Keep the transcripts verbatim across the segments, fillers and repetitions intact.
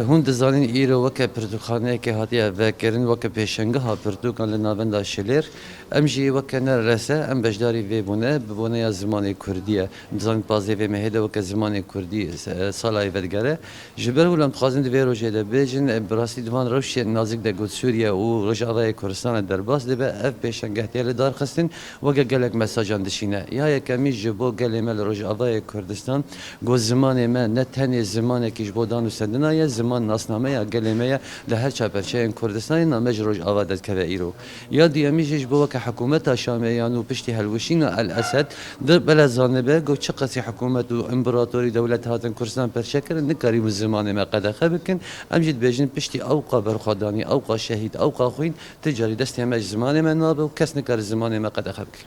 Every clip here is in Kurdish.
Hûn dizanîn îro weke pirtûkxaneyeke hatiye vekirin, weke pêşangeha pirtûkan li navenda Şilêr. Em jî weke nerese, em beşdarî vê bûne, bi boneya zimanê kurdî ye. Em dizanin pazdeh vê mehê de weke zimanê kurdî, e, sala yê vedigere. Ji ber wilo em dixwazin di vê rojê de bêjin, e, bi rastî di van rewşên nazik de ku Sûriye û Rojavayê Kurdistanê derbas dibe, ev pêşangeh tê li dar xistin, weke gelek mesajan dişîne. Ya yekemîn ji bo gelê me li Rojavayê Kurdistan, ku zimanê me ne tenê zimanekî ji bo dan û sendina ye, ziman nasname ya gelê me ye, li her çar perçeyên Kurdistanê name ji Rojava derdikeve îro. Ya duyemîn jî ji bo weke hikûmeta Şamê yan û piştî hilweşîna El Esed, di bela zanibe ku çi qasî hikûmet û împaratorî dewlet hatin Kurdistan perçe kirin, nikarîbûn zimanê me qedexe bikin. Em jî dibêjin piştî ewqa berxwedanî, ewqa şehîd, ewqa xwîn, ti carî destê me ji zimanê me nabe û kes nikare zimanê me qedexe bike.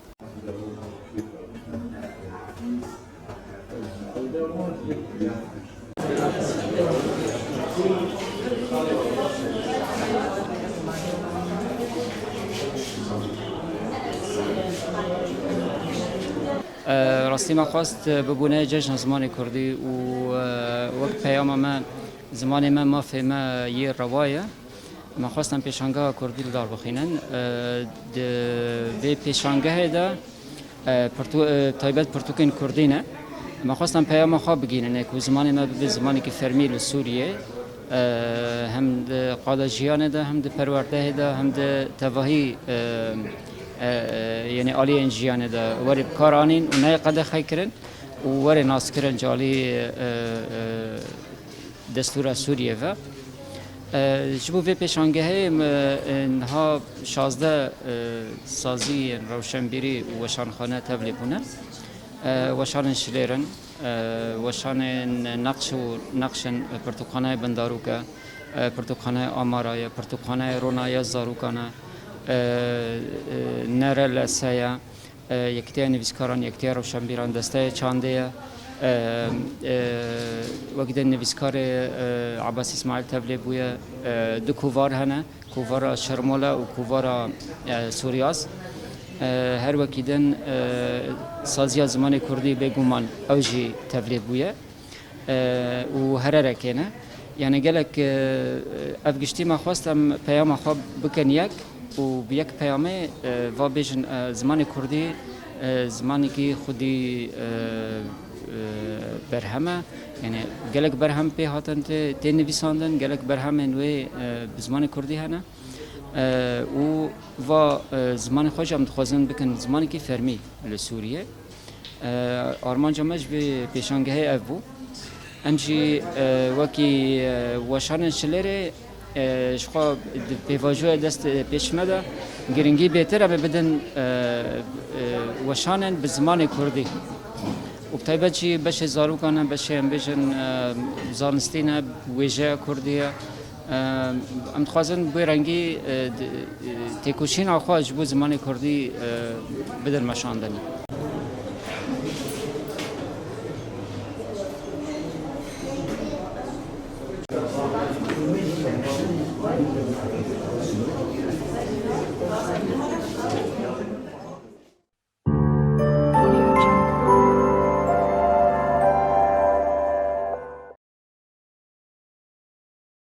E, rastî me xwest, e, bibûne cejna zimanê kurdî û, e, wek peyama me, zimanê me mafê me yê rewa ye. Me xwest em pêşangeha kurdî li dar bixînin. E, di vê pêşangehê de, e, pirtû-, e, taybet pirtûkên kurdî ne. Me xwest em peyama xwe bigihînin, ku zimanê me bibe zimanekî fermî li Sûriyê. E, hem di qada jiyanê de, hem di perwerdehê de, hem di tevahî, e, e, e, yanî aliyên jiyanê de were bi kar anîn û neyê qedexekirin û were naskirin ji alî, e, e, destûra Sûriyê ve. E, ji bo vê pêşangehê me, e, niha şazdeh, e, saziyên rewşenbîrî û weşanxane tevlî bûne. E, weşanên Şilêr in, e, weşanên Neqş û Neqş in, e, Pirtûkxaneyê Bindarûk e, e, Pirtûkxaneyê Amara ye, Pirtûkxaneyê Rona ya zarokan e, e, e, Nere Lese ye. E, Yekîtiya Nivîskaran, Yekîtiya Rewşenbîran, Desteya Çandê ye. E, e, wekî din nivîskarê, e, Abbas Îsmaîl tevlê bûye. E, du kovar hene, kovara Şermola û kovara, e, Soryaz. E, her wekî din, e, saziya zimanê kurdî bêguman ew jî tevlê bûye. E, û hererekê ne. Yani gelek, e, ev giştî me xwest em peyama xwe bikin yek û bi yek peyamê, e, va bêjin, e, zimanê kurdî, e, zimanekî xwedî, e, e, berhem e. Yani gelek berhem pê hatin tê, tê nivîsandin, gelek berhemên wê, e, bi zimanê kurdî hene. E, û va, e, zimanê xwe jî em dixwazin bikin zimanekî fermî li Sûriyê. E, armanca me ji vê pêşangehê ev bû. Em jî, e, wekî, e, weşanên Şilêrê, e, ji xwe di pêvajoya dest, e, pêş me de giringî bêtir em ê bidin, e, e, weşanên bi zimanê kurdî. Û bi taybet jî beşê zarokan e, beşê em bêjin, e, zanistî ne, wêjeya kurdî ye. Em dixwazin bi wê rengî, e, di, e, têkoşîna xwe ji bo zimanê kurdî, e, bidin meşandinê.